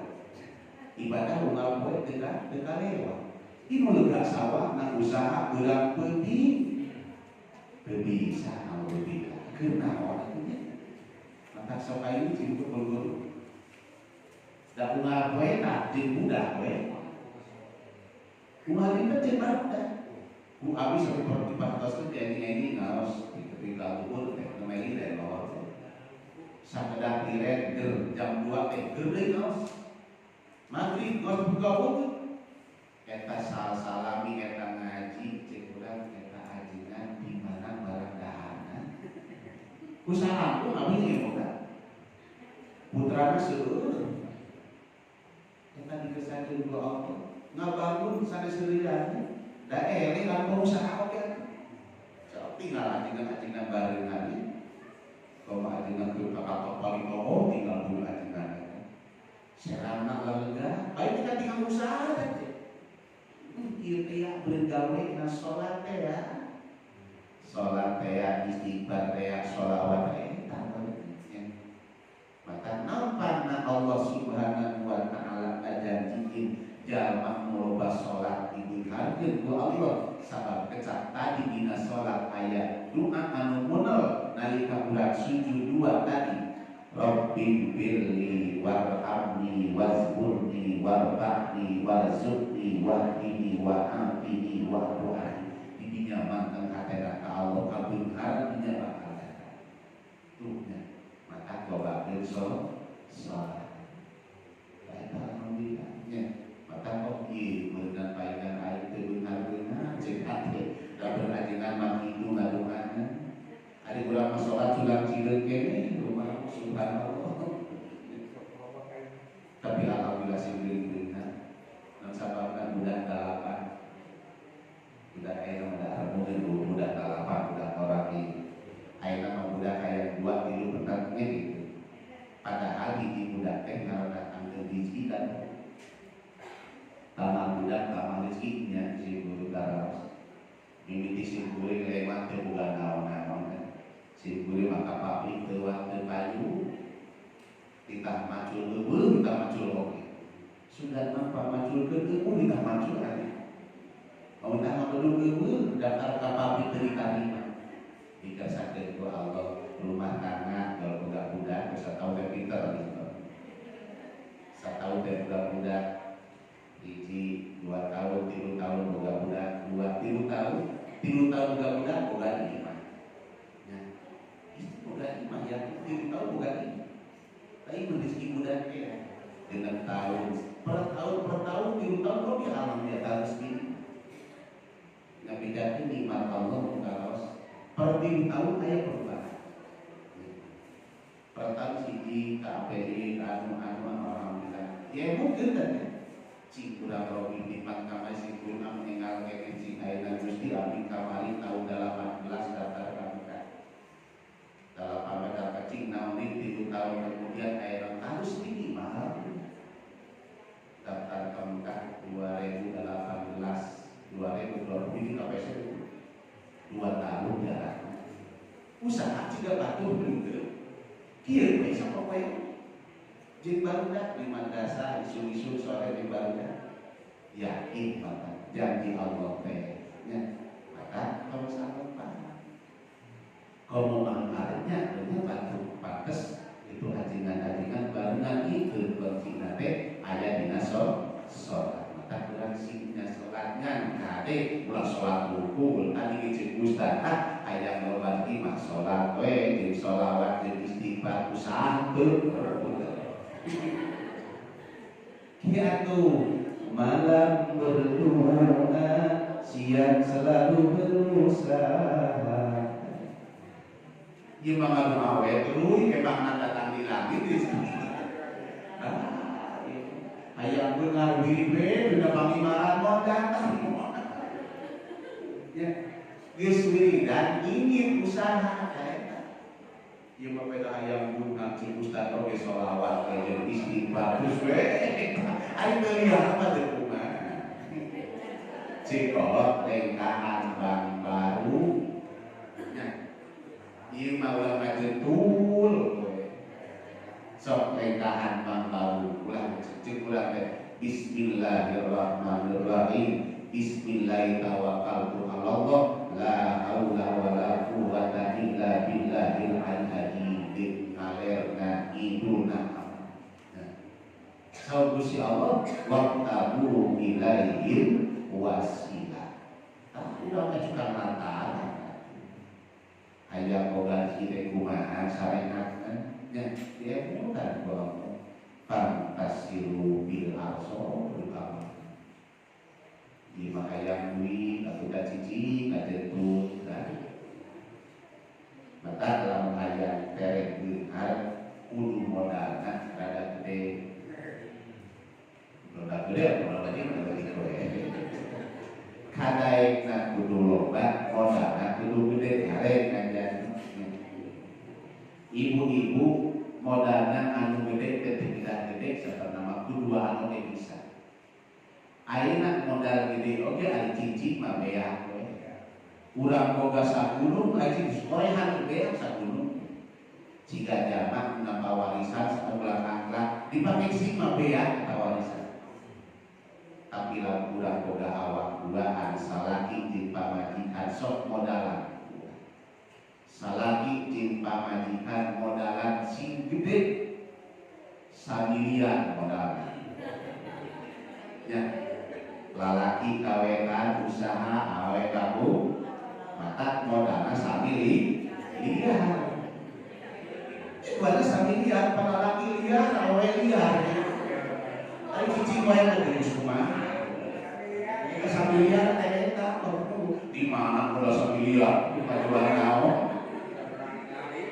Ibadah unggal poe teu teu kalewat. Ieu nu lega sawah na usaha beurang peuting. Teu bisa naudzubillah. Keur naon atuh nya? Maka sok ayeuna cing guru. Da unggal poe tah jeung budak we. Unggal dinten jeung barudak. Ku abi sampai dipertoskeun di enyi-enyi ngaos ketika luhur teh nemeli teh lor. Sakedah tiren ger jam 2 teh ger deui ngaos. Maghrib ngaos buka wudhu. Eta sal-salami eta ngaji cek urang eta ajengan di mana barang dahana. Ku saha abi ge boga. Putrana seueur. Eta dikesan dikersakeun ku Allah. Ngabangun sanes leulean. Da eleh lamun usaha oge atuh. Sok tinggal ajengan-ajengan barengan. Kalau ajengan ke kantor paling oh tinggal dulu ajengan. Serana lega, baik kita tinggal usaha teh. Ieu teh ya beurgawe na salat teh ya. Salat teh ya, istighfar teh ya, sholawat teh eta ya. Maka nampakna Allah Subhanahu wa taala ngajanjikeun jalma nu loba salat dibeungharkeun ku Allah sabab kecap tadi dina salat aya doa anu munel nalika urang sujud dua tadi. Rabbighfirli warhamni wajburni warfa'ni warzuqni wahdini wa'afini wa'fu anni. Didinya manteng hatena ka Allah kabeungharan dinya bakal datang. Tuh nya maka lobakeun salat. Eta alhamdulillah nya. Maka kok ieu beunang paingan aing teu beunghar-beunghar ceuk hate da berajengan mah kitu ngadoana. Ari urang mah salat culang cileun keneh rumah subhanallah. Tapi alhamdulillah sing beunghar. Nan sababna budak dalapan. Budak aya mah da mungkin budak dalapan budak orang ieu. Ayeuna mah budak aya 2 3 pendatnya gitu. Padahal hiji budak teh ngarandatangkeun rezeki kan. Tamah budak tamah rezekinya si guru karaos. Mimiti si guru lewat teu boga naon-naon kan. Si guru maka pabrik teu teu payu. Titah macul eueuh titah macul oge. Sudah nampak macul ke eueuh titah macul atuh. Mau tah macul eueuh daftar ka pabrik teu ditarima. Dikasakeun ku Allah rumah tangga kalau budak-budak bisa tahu teh pinter gitu. Satahun teh budak-budak hiji 2 tahun 3 tahun boga budak 2 3 tahun 3 tahun boga budak boga imah. Ya. Itu boga imah ya 3 tahun boga imah. Tapi rezeki budak ya dengan tahun per tahun 3 tahun kok di alam dia harus gini. Ngabedakeun nikmat Allah karaos per 3 tahun aya perubahan. Per tahun siji KPI anu-anu alhamdulillah. Ya mungkin kan ya. Cing kurang robi nikmat kamari sing kurang meninggal kene cing ayeuna Gusti abdi kamari tahun 18 daftar ka Mekah. 18 daftar cing naon deui 3 tahun kemudian ayeuna harus ini mahal. Daftar ka Mekah 2018 2020 ini KPC 2 tahun jaraknya. Usaha juga batur henteu. Kieu we sapopoe. Jeung barudak di madrasah isu-isu sore di barudak yakin maka janji Allah teh nya maka tong salupa. Komo mangkarnya nya batu pantes itu ajengan-ajengan barengan ieu kuncina teh aya dina salat. Maka kurang singnya salat ngan kade ulah salat rukul tadi ge ceuk ustaz ah aya loba mah salat we jeung sholawat jeung istighfar usaha teu. Kia tuh malam berdoa, siang selalu berusaha. Ieu mah ngadoa we terus kebangna datang di langit di sini. Hayang beunghar wiri we dina pangimaran moal datang. Ya, geus wiridan ingin usaha eta. Ieu mah beda hayang beunghar ceuk ustaz oge sholawat we jeung istighfar terus we. Ari teu lihat mah teu kumaha. Cik kolot lengkahan bang baru. Nya. Ieu mah ulah majentul we. Sok lengkahan bang baru ulah ceuk ulah teh bismillahirrahmanirrahim. Bismillahirrahmanirrahim. Tawakkaltu 'alallah la haula wala quwwata illa billahil aliyyil ngalerna iduna. Nah, saur Gusti Allah waqtabu ilaihil wasilah. Tah urang teh suka lantaran. Hayang boga teh kumaha sarehatna nya dia mutar ku Allah. Fantasiru bil arso bil amr. Di hayang duit atuh da cicing ngajentut kan. Maka lamun hayang terek beunghar kudu modalna rada gede. Modal Modal gede, modal leutik, modal leutik we. Kadaekna kudu loba, modalna kudu gede, hare ngajan. Ibu-ibu modalna anu gede teh tidak gede sapertana kudu anu ge bisa. Ayeuna modal gede oge ari cicing mah beak we. Urang boga sagunung ari cicing sorehan beak sagunung. Jika jamak menambah warisan satu belakang lah dipake cicing mah beak eta warisan. Tapi lamun urang boga awak duaan salaki jeung pamajikan sok modalan. Salaki jeung pamajikan modalan sing gede samilian modalna. Ya, lalaki kawetan usaha awe kabu mata modalna samili liar. Itu samiliar, lalaki liar, awe liar. Ari cicing wae nu geus kumaha. Samiliar teh eta di mana modal samiliar pajualan naon?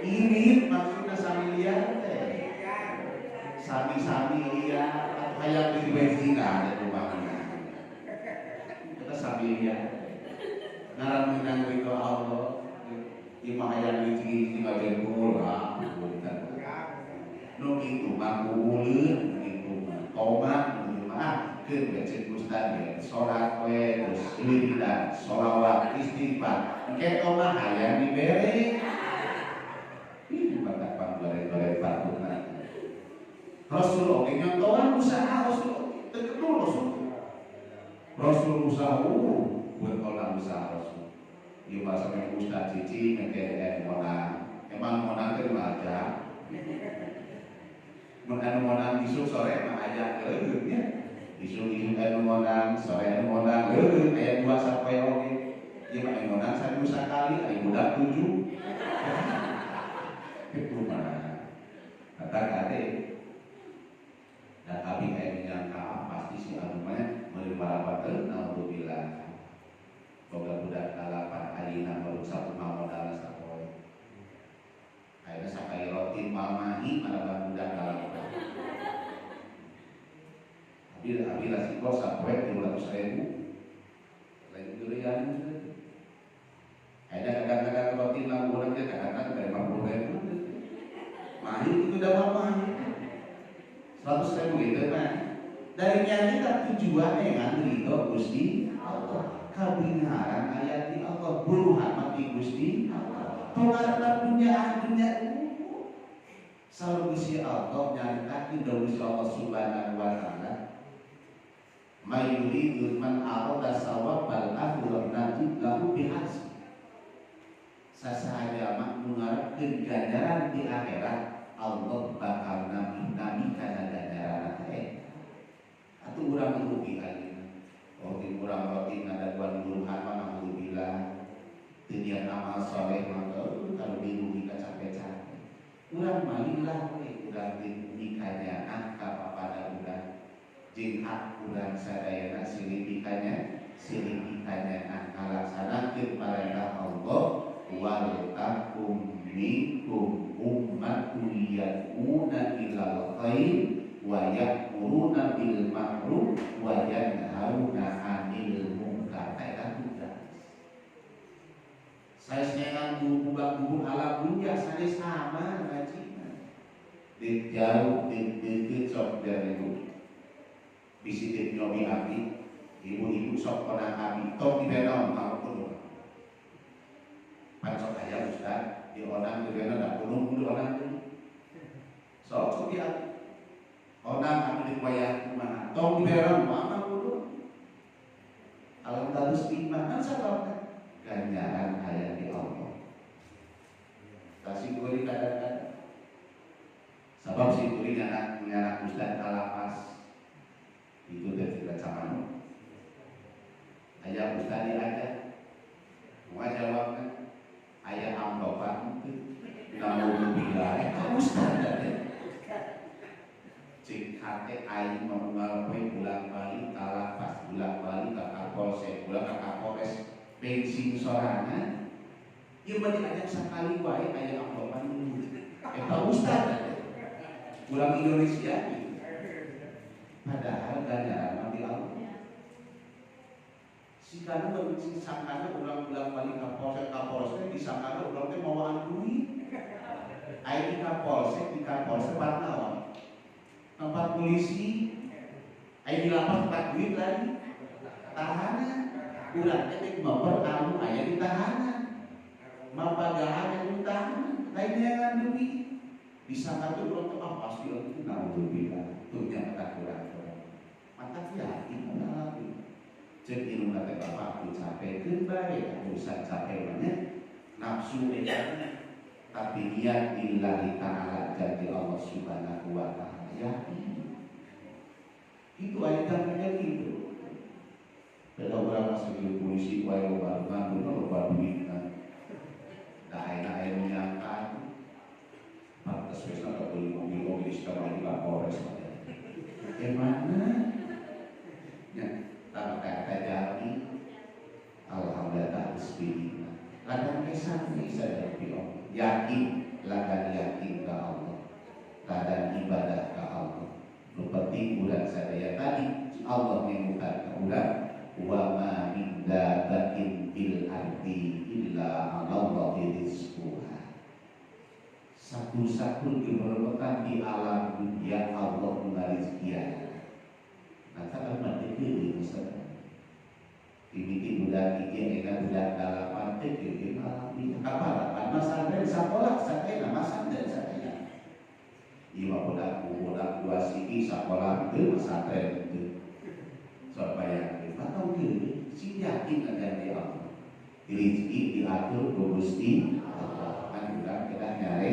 Ini maksudnya samiliar teh. Sami-sami liar atau hayang di bensin ada rumahnya. Kita samiliar. Ngaran meunang ridho Allah. Ieu mah hayang rezeki ngajen kula. Nu kitu mah kuuleun kitu mah. Tomat nu mah keun we ceuk ustad ge salat we terus wiridan, sholawat, istighfar. Engke mah hayang dibere. Ih, bakat panggoreng-goreng patutna. Rasul oge nyontohan usaha Rasul teu kedul Rasul. Rasul usaha buat orang usaha Rasul. Ieu mah sampe ustad cicing engke monang. Emang monang teh mah aja. Mun anu monang isuk sore mah aya leuleut nya. Isuk-isuk anu monang, sore anu monang leuleut aya dua sapoe oge. Ieu mah anu monang saminggu sakali, ari budak 7. Itu mah kata kade dan abi kayak menyangka pasti si anu mah meuli marapat naudzubillah. Boga budak 8 ayeuna baru satu modalna sapoe. Ayeuna sakali roti mahi maraban budak 8. Abi abi lasiko sapoe 300.000. Lain durian. Ayeuna kadang-kadang roti lamun teh kadang-kadang 50.000. Mahi itu udah mahi. 100.000 gitu mah. Dari yang kita tujuannya kan ridho Gusti Allah. Kabingaran ayat di Allah, buruhan mati Gusti Allah. Pengarep dunia dunia selalu Gusti Allah nyaritakeun da Gusti Allah Subhanahu wa taala. Mayuridu man arada sawabal akhirah najib lahu bihas. Sasaha mah nu ngarepkeun ganjaran di akhirat, Allah bakal nami-nami kana ganjaran teh. Atuh urang rugi ayeuna. Roti urang roti ngadaguan buruhan mah naudzubillah. Teu niat amal soleh mah kalau dirugi ka capek-capek. Urang malillah we urang teu mikanyaah ka papada urang. Jeung hak urang sadayana silih mikanya, silih mikanyaah ngalaksanakeun parentah Allah wal takum minkum ummatun yad'una ilal khair wa ya'muruna bil ma'ruf wa yanhauna 'anil munkar. Eta tugas. Sanes bubak-bubuk alam dunia sanes sama ngajina. Di jauh di deukeut sok dari ibu. Bisi teu nyobi abdi, ibu-ibu sok konang abdi tong dibenaon mau kudu. Pan sok aya ustad di onang dibenaon da pulung kudu onang deui. Sok sok di abdi. Onang anu diwayah kumaha tong dibenaon mah kudu. Alam talus iman kan sababna ganjaran aya di Allah. Kasih kuring kadang-kadang. Sabab si kuring nyanak ustad kalapas. Itu dari tidak sama. Ayah ustad diajak. Mau jawabnya. Ayah amlopan itu. Naudzubillah. Eta ustad teh. Cik hate aing manunggal poe bulan balik kalapas, bulan balik ka Kapolsek, bulan ka Kapolres, bensin sorangan. Ieu mah diajak sakali wae aya amplopan dulu. Eta ustad teh. Pulang Indonesia gitu. Padahal ganjaran mah Sigana sangkana urang bolak-balik ka polsek, ka polsek disangkana urang teh mawaan duit. Aya di kapolsek tempat naon? Tempat polisi. Aya di lapas tempat duit lagi. Tahanan. Urang teh dek memper anu aya di tahanan. Mapagahan anu di tahanan, lain neangan duit. Disangka tuh urang teh ah pasti itu naudzubillah. Tuh nya kata kurang. Mantap yakin alhamdulillah. Cek ilmu teh bapak aku capek bae, urusan capek banyak nafsu eta, tapi niat lillahi ta'ala, janji Allah Subhanahu wa ta'ala, yakin itu ayat kayak gitu. Beda orang masih di polisi wae loba nganggur, loba duitna. Da ayeuna aya nu nyangka pantes wes na beli mobil oge di Kapolres. Yang mana ya tak kata jami, alhamdulillah tak bismillah ladang kesan bisa dari Allah, yakin, ladang yakin ke Allah, ladang ibadah ke Allah. Nu penting urang sadaya tadi Allah ngemukan ke urang, wa ma min dabbatin fil ardi illa 'ala Allahi rizquha. Satu-satu kemeremetan di alam dunia Allah mengarizkian. Nah, kan mati itu misalnya. Ini budak hiji, enak budak dalapan teh geuning alhamdulillah. Kapalapan masantren sakola satena masantren satena. Ieu mah budak budak dua siki sakola teu masantren teu. Sok bayangkeun, atau geuning sing yakin janji Allah. Rezeki diatur ku Gusti Allah. Kan urang kedah nyare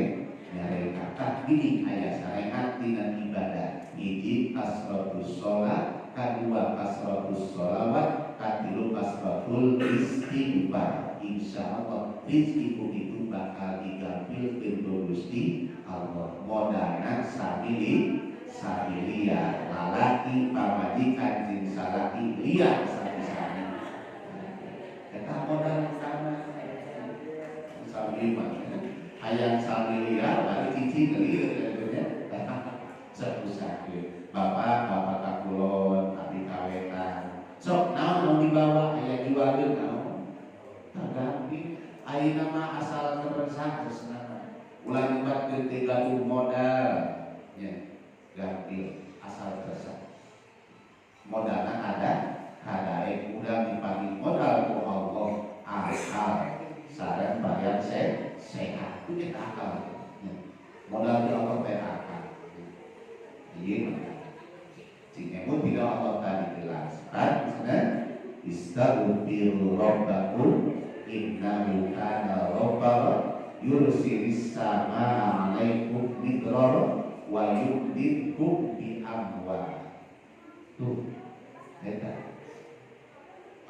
nyare kata gini aya sarehat dina ibadah. Hiji kasratus sholat, kedua kasratus sholawat, katilu kasratul istighfar. Insya Allah rezeki itu bakal digampilkeun ku Gusti Allah. Modalna sabili sabilia lalaki pamajikan jeung salaki liar sami-sami. Eta modal utama. Sami mah hayang sami liar bari cicing lieur gitu nya. Sapu-sapu bapak bapak kakulon abi kawetan. Sok naon mau dibawa, aya jualkeun naon? Tagampil. Ayeuna mah asal kebersamaan geus nama. Ulah nyebatkeun teh gaduh modal nya. Gampil asal kersa. Modalna ada, kadaek urang dipanggil modal ku Allah akal sareng bayar sehat. Itu kita akal. Ya. Modal di Allah teh akal. Iya. Cing emut tidak Allah tadi jelaskan misalnya istaghfiru rabbakum innahu kana ghaffara yursilis samaa 'alaikum midrara wa yumdidkum bi amwal. Tuh, eta.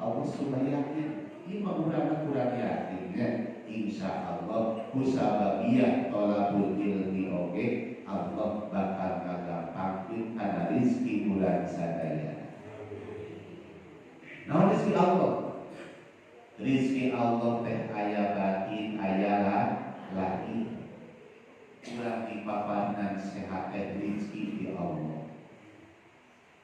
Allah sudah yakin, ini mah urang kurang yakin ya. Insya Allah kusababiyah tolabul ilmi oge Allah bakal ngagampangkeun kana rezeki urang sadaya. Naon rezeki Allah? Rezeki Allah teh aya batin, aya lahir. Urang dipaparinan sehat teh rezeki di Allah.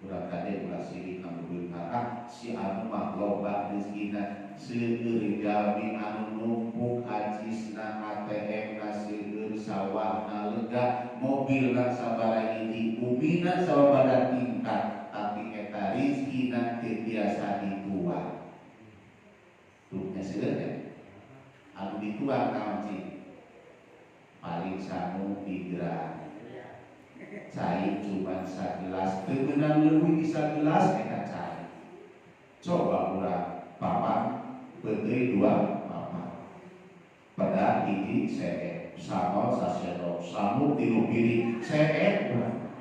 Urang kade ulah sirik ka ah si anu mah loba rezekina, seueur jalmi anu numpuk acisna, ATM na seueur, sawahna lega, mobilna sabaraha hiji, bumina sabaraha tingkat, tapi eta rezekina teu biasa dituang. Tuh nya seueur ya. Anu dituang naon cing? Paling sangu tigra cai cuman sagelas, teu meunang leuwih di sagelas eta cai. Coba urang papan peuteuy dua papan pada hiji seet sambal sasendok, sangu tilu piring seet urang.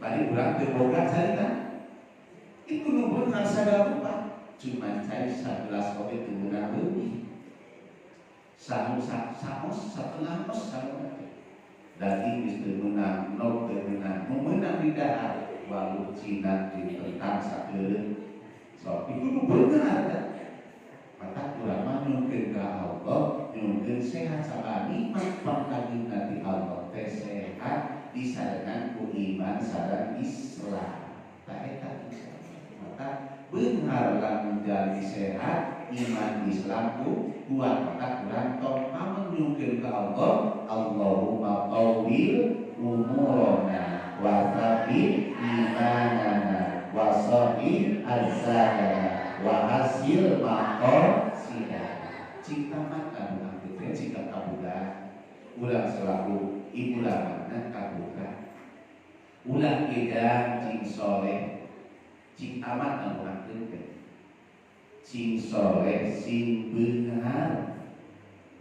Tadi urang teu boga carita itu nu beunghar sagala rupa cuman cai sagelas oge teu meunang leuwih. Sangu saos satengah os sangu daging geus teu meunang, nog teu meunang, nu meunang di dahar waluh Cina ditentang sakeureun. Sok itu nu beunghar kan. Mata urang mah nyungkeun ka Allah, nyungkeun sehat sama nikmat pangkagina ti Allah teh sehat disarengan ku iman sareng Islam. Tah eta maka Beunghar lamun jalmi sehat iman Islamku kuat maka kurang tong pamenyungkeun ka Allah. Allahumma tawwil umurana wa tsabbit imanana wa sahih azana wa hasil maqasidana. Cinta mata doa teh cinta ka budak urang selaku ibu lamana ka putra ulah edan cing soleh cing amat anu teh cing soleh sing beunghar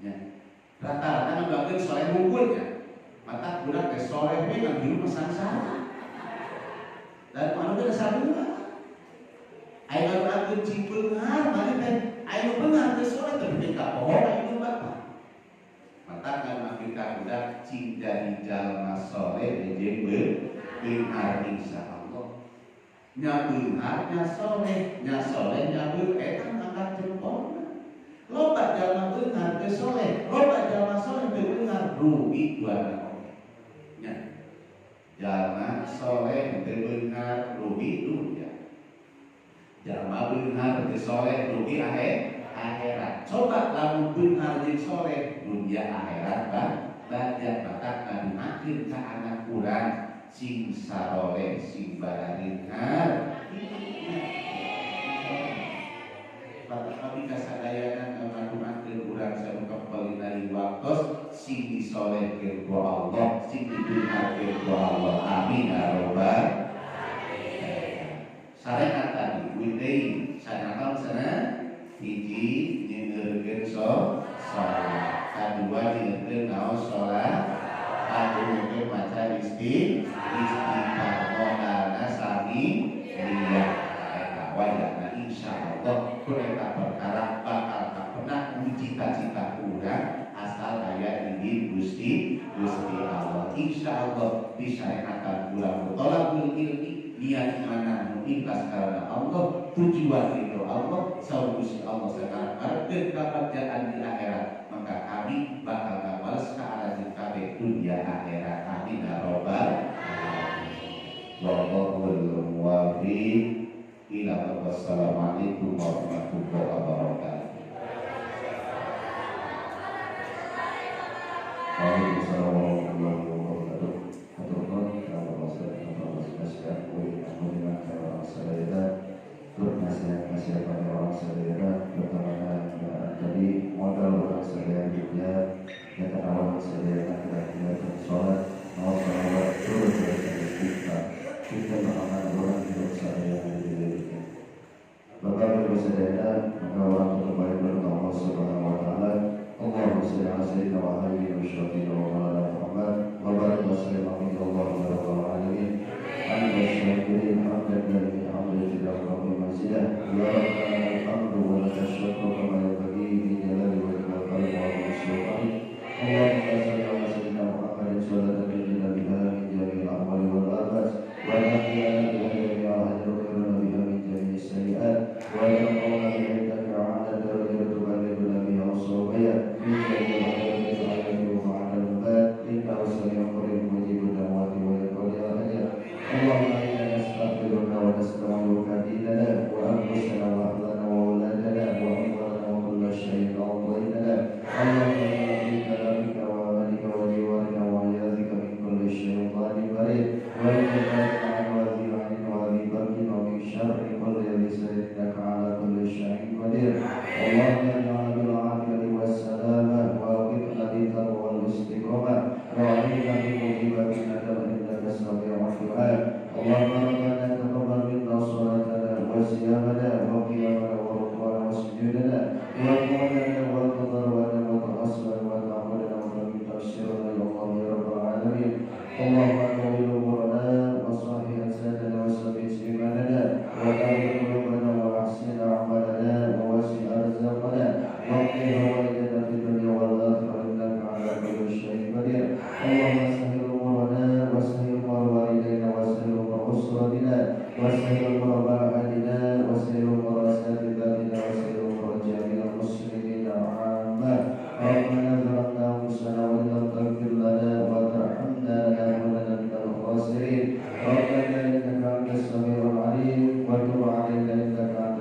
nya. Rata-rata ngadoakeun soleh hungkul nya, mata budak teh soleh we ngan hirup sangsara dan anu teh sarua. Aya ngadoakeun cing beunghar maneh teh aya nu beunghar teh soleh teh ka poho ka bapak. Mata ngadoakeun ka budak cing jadi jalma soleh jeung beunghar, insyaallah nya beunghar nya soleh, nya soleh nya beunghar eta angkat jempolna. Loba jalma beunghar teh soleh, loba jalma soleh teh beunghar, rugi dua oge nya. Jalma soleh teh beunghar rugi dunya, jalma beunghar teh soleh rugi akhirat. Coba lamun beunghar jeung soleh dunya akhirat banyak. Maka ngaduakeun ka anak urang sing saroleh sing bararinghar. Bapak kami kasadayana ngaduakeun urang sanu kepelina waktos sing disolehkeun ku Allah, sing dibeungharkeun ku Allah. Amin ya robbal. Syariat tadi witei sanakam sana hiji nyeureurkeun salat, kadua nyeureurkeun naos salat, katilu nyeureurkeun maca istighfar. Modalna sami niat eta wajahna, insyaallah ku eta perkara bakal pernah cita-cita urang asal aya izin Gusti Gusti Allah. Insyaallah disyariatkan urang tolabul ilmi niat mana nu ikhlas karena Allah, tujuan itu Allah saur Gusti Allah sekarang harapkeun kabajaan di akhirat, maka kami bakal ngabales ka aranjeun kabeh dunia akhirat. Amin ya robbal alamin. Wallahul muwaffiq ila. Wassalamualaikum warahmatullahi wabarakatuh. Waalaikumsalam warahmatullahi wabarakatuh. Hatur nuhun ka Bapak Ustaz atas nasihat ka urang sadayana, tur nasihat-nasihat ka urang sadayana, terutama tadi modal urang sadaya dunia nyata urang sadayana kita tinggalkan sholat, mau sholawat, turun dari istighfar kita mengaman urang hidup sadayana di dunia. Bapak Ibu sadayana, maka urang tutup balik berdoa Allah Subhanahu wa taala. Allahumma shalli ala sayyidina wa habibina wa syafi'ina wa maulana Muhammad wa barik wa sallim alaihi wa rabbil alamin. Hamdan syakirin hamdan dari hamdan tidak rabbi mazidah. Ya rabbana alhamdu wa laka syukru kama yanbaghi li jalali wajhika al-karim wa azimi sultanik. Allahumma shalli ala sayyidina Muhammadin salatan tunjina biha min jami'il ahwali wal afat wa tahdiyana biha jami'al hajar wa tukhiruna biha min jami'is sayyi'at wa taqawna biha innaka 'ala darajati tuballighuna biha as-sawaya min jami'il hadrati al-hayati wa ma'ana al-mamat innahu sami'un qaribun mujibud da'wati wa yaqdi al-hajat. Allahumma inna nastaghfiruka wa nasta'inuka dinana wa anfusana wa ahlana wa auladana wa amwalana wa kulla shay'in a'taytana. Allahumma inna bikalamika wa amalika wa jiwarika wa iyazika min kulli shaytanin marid wa min jannatin wa dhi 'ainin wa dhi baghin wa min syarri kulli dhi innaka 'ala kulli syai'in qadir. Allahumma ij'alna bil 'afiyati was salamah wa aqimna bi taqwa wal istiqamah wa a'inna bi mujibati nadam innaka sami'ud du'a. Allahumma rabbana taqabbal minna salatana wa siyamana wa qiyamana wa ruku'ana wa sujudana wa qiyamana wa tadarruana wa ta'assuana wa ta'amudana wa tafsirana ya Allah ya rabbal alamin. Allahumma tawwil umurana wa sahih ansadana wa sabbit imanana wa tahhir qulubana wa ahsin a'malana wa wasi' arzaqana wa qina hawaijana fid dunya wal akhirah innaka 'ala kulli syai'in qadir. Allahumma sahhil umurana wa sahhil umur walidayna wa sahhil umur usratina wa sahhil umur ba'dina wa sahhil umur asatidatina wa sahhil umur jami'il muslimina 'ammah. Rabbana zalamna anfusana wa illam taghfir lana wa tarhamna lanakunanna minal khasirin. Rabbana innaka antas samiul 'alim wa tub 'alaina innaka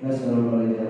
Nas'aluka